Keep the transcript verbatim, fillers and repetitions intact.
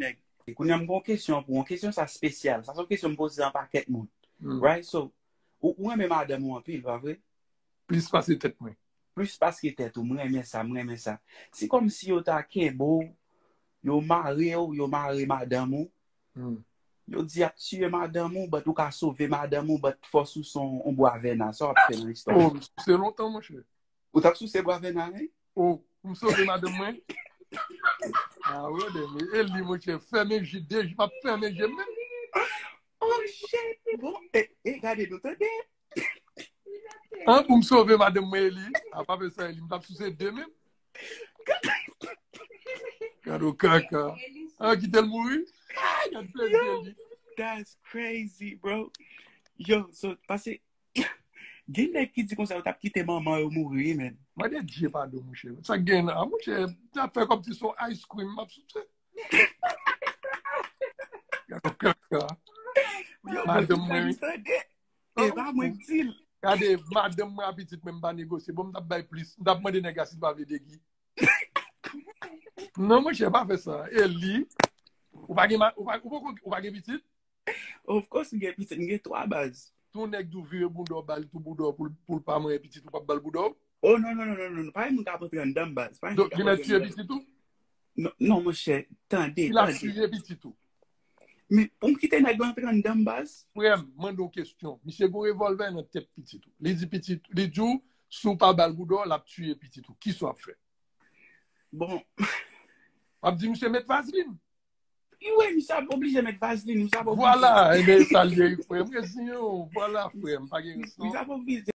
nèg. Kounye a m gen yon kesyon pou ou. Kesyon sa espesyal. Sa se yon kesyon m poze an pakèt moun. Right? So, ou, ou renmen madanm ou anpil, pa vre? Plis pase tèt mwen. Plis pase tèt ou, mwen renmen sa, mwen renmen sa. Se kòmsi yo ta kenbe w, yo mare w, yo mare madanm ou. Yo di y ap tiye madanm ou, but ou ka sove madanm ou, but fòs ou se yon bwa vèna. Sa w ap fè nan istwa? Oh, m souse lontan, monchè. Ou t ap souse bwa vèna, wi? Oh, pou m sove madanm mwen? Ah, brother, men e li, monchè, fèmen je, de je, m ap fèmen je m menm. Oh, shit! Bon, e, e, gade nou, tande. An, pou m sove madanm mwen, Eli. A pa fè sa, Eli. M t ap souse de menm. Gade w kaka. An, kite l mouri. Gade plezi Eli. That's crazy, bro. Yo, so, pase, gen nèg ki di konsa, yo t ap kite manman yo mouri, man. Mande Dye padon, monchè. Sa k gen la, monchè, t ap fè kòmsi se yon ice cream, m ap souse. Gade w kaka. Yo, madanm mwen, wi. E pa mwen ki di l. Gade, madanm mwen a pitit mwen, m pa negosye. Bon, m t ap bay plis. M t ap mande nèg la si l pa vle degi. Non, monchè, pa fè sa. E li, ou pa gen, ou pa, ou pa, ou pa gen pitit? Of course, m gen pitit, m gen twa baz. Tou nèg tou vire bouda w, ba l tou bouda w pou l, pou l pa manyen pitit, ou p ap ba l bouda w? Oh, non, non, non, non, non. Pa gen moun k ap antre anndan m, baz. Pa gen moun k ap antre anndan m. Donk, li mèt tiye pitit ou? Non, non, monchè, tande, tande. Li ap tiye pitit ou. Men, pou m kite nèg la antre anndan m, baz? Frè m, mande w kesyon. Misye gon revòlvè nan tèt pitit ou. Li di pitit, li di w, si w pa ba l bouda w, l ap tiye pitit ou. Kisa w ap fè? Bon. W ap di misye met vazlin. Wi, misye ap oblije met vazlin, misye ap oblije. Vwala, enben, sa l ye, frè m, reziyen w. Vwala, frè m, pa gen res non. Misye ap oblije.